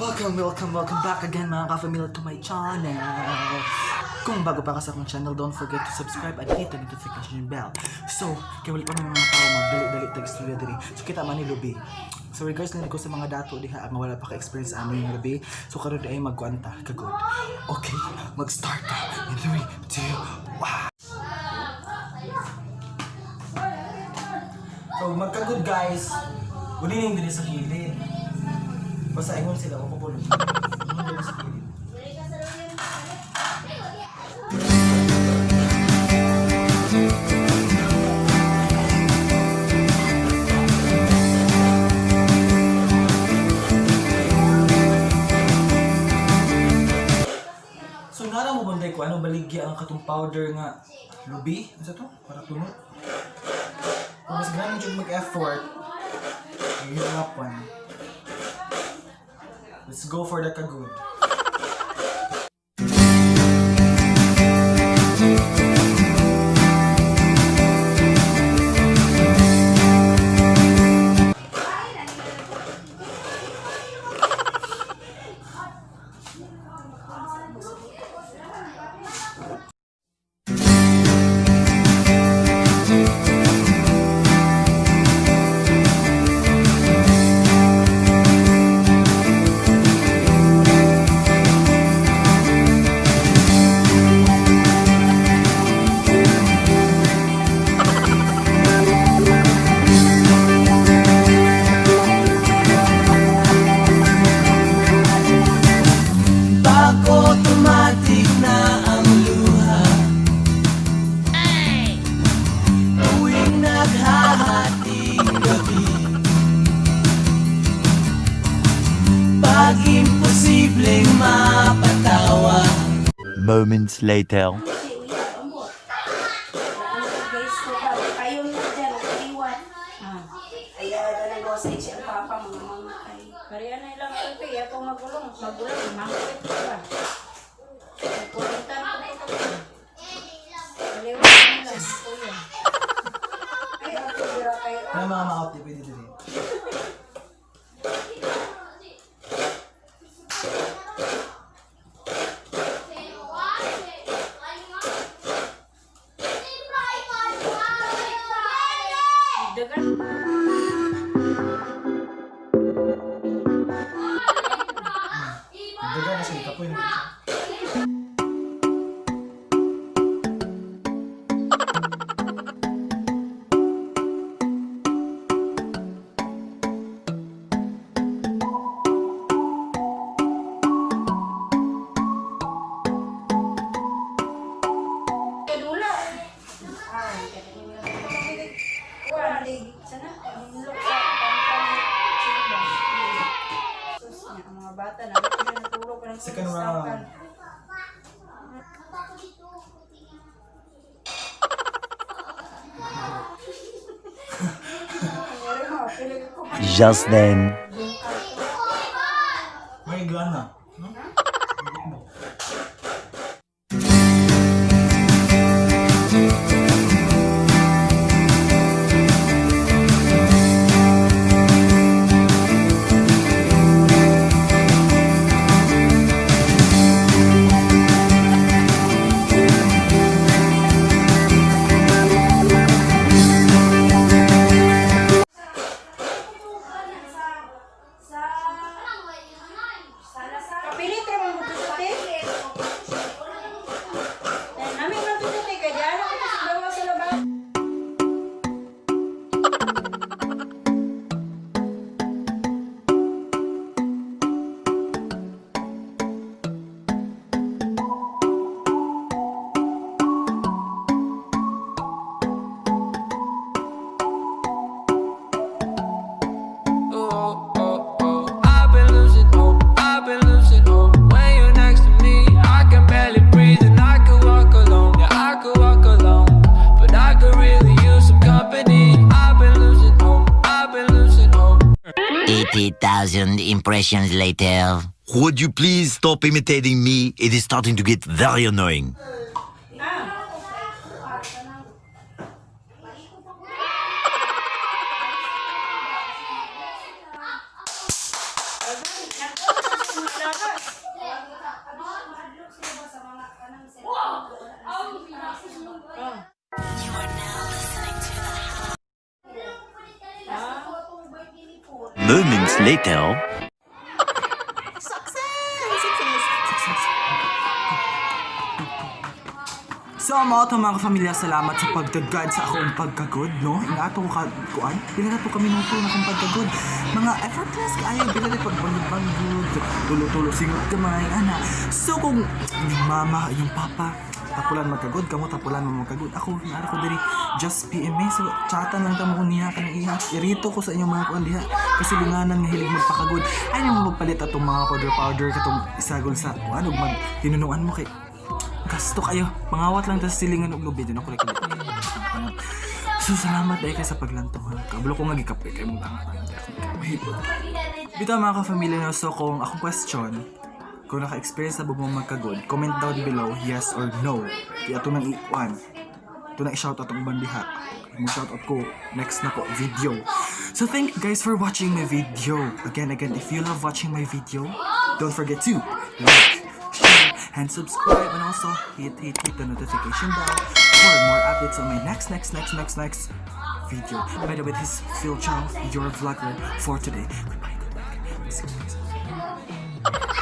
Welcome, welcome, welcome back again, mga ka-familia, to my channel. Kung bago pa ka sa akong channel, don't forget to subscribe at hit the notification bell. So, kay wala pa ng mga tao, magdali-dali tag-istorya diri. So, kita man ni lubi. So, regards lang ko sa mga dato diha ang wala pa ka-experience amin yung lubi. So, karon ay magkwanta, kagod. Okay, mag-start ta. In 3, 2, 1. So, magkagod, guys. Uli na yung diri sa kilid. Basta ingon sila, o kapulong. Ingon diri sa kilid. So nara mo banday ko ano baligya ang katong powder nga lubi, ano sa to? Para tuno. Kung mas ganahan jud mag-effort, hirapan. Let's go for the kagud. Pag automatic na ang luha, tuwing naghahating gabi, pag imposibleng mapatawa. Moments later. Guys, ko pa kayo na dyan, iwat. Ayaw, na nang sa siya ang papa, mga mga ay. Kaya na ilang ito, iya ko magulong, magulong, mangkit ko ba? Nagkurintan ko ito. Kaliwa na lang, kuya. Ay, ako dira kayo. Ano mga ma-out di pwede diri. Dagan. Daga na siya kapoy na siya. Kadula. Kuan, sana, hinlok sa pangkang simba. Sus, nga, ang mga bata na, natulog pa ng Second round. Just then. May gana. No? Kapilit ra man gud sa te. Nami man to te kay diyan ako sa dawa sa labas. Oh. I've been losing hope. I've been losing hope. When you're next to me, I can barely breathe and I could walk alone. Yeah, I could walk alone, but I could really use some company. I've been losing hope. I've been losing hope. 80,000 impressions later. Would you please stop imitating me? It is starting to get very annoying. Ah. Lakas. Mahadlok sila ba sa mga kanang cellphone? Moments later. Success! Success! Success! So, mga to mga kapamilya, salamat sa pagtagad sa akong pagkagod, no? Ingato ko ka, kuan, pila na to kami minuto na akong pagkagod. Mga effortless kaayo, pila na pagbanggod-banggod, tulo-tulo, singot kamay, ana. So, kung inyong mama, inyong papa, tapulan magkagod, kamo tapulan mo magkagod. Ako, naara ko diri, just PMA. So, chatan lang tamo ko niya, kanang iha. Irito ko sa inyong mga kuan diha. Kasi lunganan nga hilig magpakagod. Ay, nang magpalit atong mga powder-powder, katong isagol sa kuan, ug mag tinunuan mo kay gasto kayo. Mangawat lang tas silingan og lubi din ako like. So salamat dahil kay sa paglantaw. Kablo ko nga gikapoy kay mong angat. Mahipot. Bitaw mga ka-family no, so kung akong question, kung naka-experience na ba mo magkagod, comment down below yes or no. Kaya ato nang i-one. Ito na i-shoutout ang uban diha. Mo shoutout ko next na ko video. So thank you guys for watching my video. Again, again, if you love watching my video, don't forget to like, share, and subscribe, and also hit, hit, hit the notification bell for more updates on my next, next, next, next, next video. By the way, this is Phil Chow, your vlogger for today. Goodbye, goodbye. See you guys.